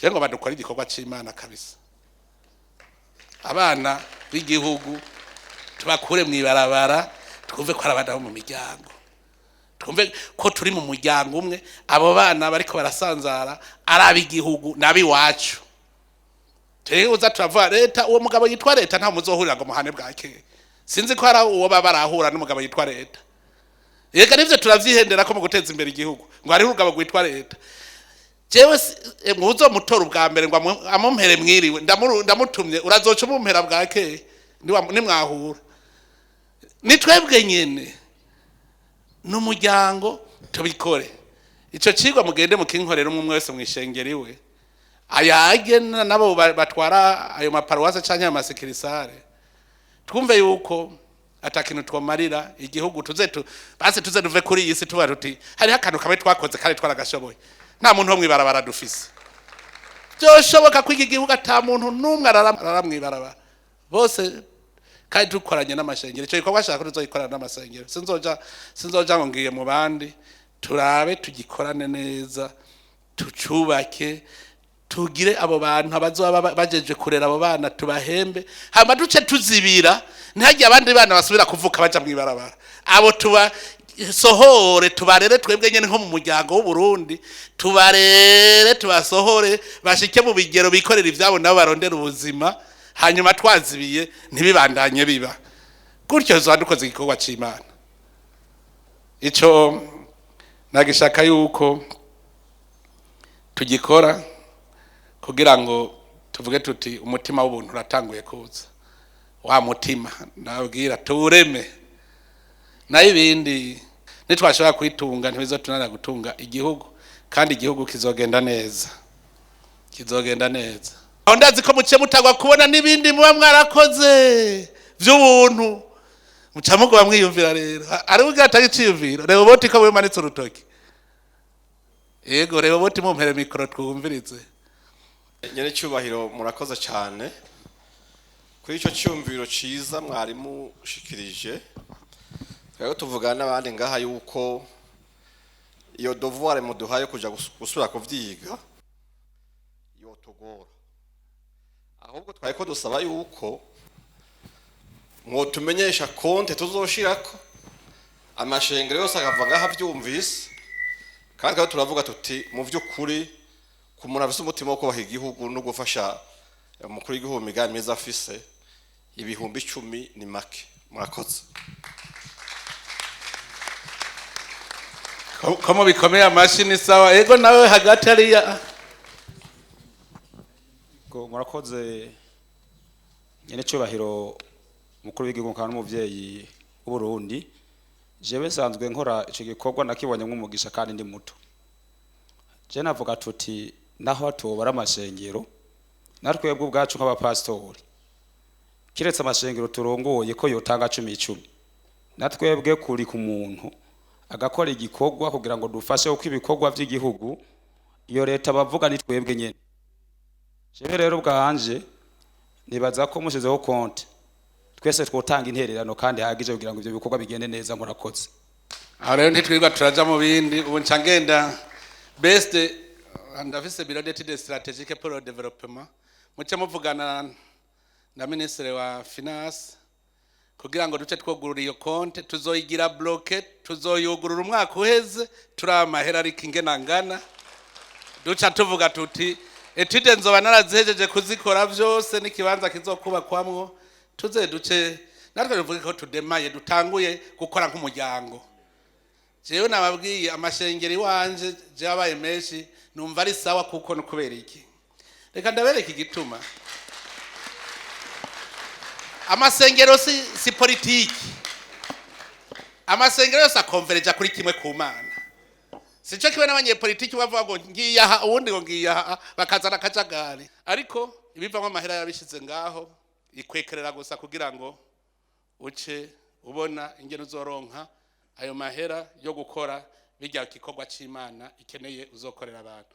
Je ngo badukora igikorwa c'Imana kabisa, abana b'igihugu tubakure mw'ibarabara, twumve ko ari abana bo mu miryango, twumve ko turi mu muryango umwe. Abo bana bariko barasanzara ari ab'igihugu n'abiwacu. Twebwe uza turavuga leta, uwo mugabo yitwa leta nta muzohurira ngo muhane bwake. Sinzi ko hari uwo baba barahura n'umugabo yitwa leta. Reka nivyo turavyihendera ko mu guteza imbere igihugu ngo hariho urugabo rwitwa leta. Jewe muzomutora ubwa mbere ngo amumpere mwiriwe, ndamutumye, urazoca umumpera bwake nimwahura. Ni twebwe nyene n'umuryango tubikore. Ico cigwa mugende mukinkorera, umwe umwe wese mwishengero iwe ayage nabo batwara ayo maparuwase canke ayo ma succursales, twumve yuko ata kintu twomarira igihugu. Tuze tu basi tuze duve kuri iyi si tuba tuti hariho akantu kamwe twakoze kandi twaragashoboye. Nta muntu wo mw'ibarabara dufise. Byoshoboka ko iki gihugu ata muntu n'umwe arara mw'ibarabara bose, kandi dukoranye n'amashengero. Ico gikorwa ashaka ko tuzogikorana n'amasengero. Sinzoja ngo ngiye mu bandi. Turabe tugikorane neza, tucubake, tugire abo bantu abazoba bajeje kurera abo bana, tubahembe, hama duce tuzibira, ntihagire abandi bana basubira kuvuka baja mw'ibarabara. Abo tuba sohore, tubarere twebwe nyene nko mu muryango w'u Burundi, tubarere, tubasohore bashike mu bigero bikorera ivyabo, nabo barondera ubuzima. Hanyuma twazibiye ntibibandanye biba gutyo, tuzoba dukoze igikorwa c'Imana. Ico nagishaka yuko tugikora kugira ngo tuvuge tuti umutima w'ubuntu uratanguye kuza, wa mutima nabwira tuwureme. Nayo ibindi nitwashobora kwitunga, ntibizotunanira gutunga igihugu, kandi igihugu kizogenda neza, kizogenda neza. Aho ndazi ko muciye mutagwa kubona n'ibindi muba mwarakoze vy'ubuntu, muca mugoba mwiyumvira. Rero ari ubwo atari iciyumviro. Reba boti ko wimanitse urutoki. Yego, reba boti, mumpere micro twumvirize. Nyene cyubahiro, murakoze cyane kuri icyo cyumviro ciza mwarimu ushikirije. Twari tuvugana n'abandi ngaha yuko iyo devoir muduhaye kuja gusubira kuvyiga yotugora. Ahubwo twari ko dusaba yuko mwotumenyesha compte tuzoshirako, amashengero yose akava ngaha avyumvise. Kandi twari turavuga tuti mu vy'ukuri, ku muntu afise umutima wo kubaha igihugu no gufasha umukuru w'igihugu mu migambi myiza afise, 10,000 ni make. Murakoze. Ko mubikomeye amashi ni sawa. Yego, nawe hagati hariya. Ngo murakoze, nyene cyubahiro mukuru w'igihugu kandi n'umuvyeyi w'Uburundi. Jewe nsanzwe nkora ico gikorwa, nakibonye nk'umugisha kandi ndi muto. Je navuga tuti naho tubara amashengero, natwebwe ubwacu nk'abapasitori, kiretse amashengero turongoye ko yotanga cumi icumi, natwebwe kuri ku muntu agakora igikorwa kugira ngo dufashe, kuko ibikorwa vy'igihugu iyo leta bavuga ni twebwe nyene. Jewe rero ubwanje nibaza ko mushizeho compte, twese twotanga intererano kandi hagije kugira ngo ivyo bikorwa bigende neza. Murakoze. Aho rero ntitwirirwa turaja mu bindi. Ubu nca ngenda best, ndafise bureau d'études stratégiques pour le développement. Muce muvugana na ministre wa finance kugira ngo duce twugurura iyo compte. Tuzoyigira bloquée, tuzoyugurura umwaka uheze turi amahera, ariko ingena ngana duca tuvuga tuti étude nzoba narazihejeje kuzikora vyose, n'ikibanza kizokubakwamwo. Tuze duce natwe tuvuge ko tudemaye, dutanguye gukora nk'umuryango. Jewe nababwiye amashengero iwanje jabaye menshi, numva ari sawa. Kuko no kubera iki? Reka ndabereka igituma. Amasengero si politiki. Amasengero yose akonvereja kuri kimwe, ku Mana. Sico kimwe n'abanyepolitiki bavuga ngo ngiye aha, uwundi ngo ngiye aha, bakazana akajagari. Ariko ibivamo amahera yabishize ngaho, ikwekerera gusa kugira ngo uce ubona ingene uzoronka ayo mahera yo gukora bijya gikorwa c'Imana ikeneye uzokorera abantu.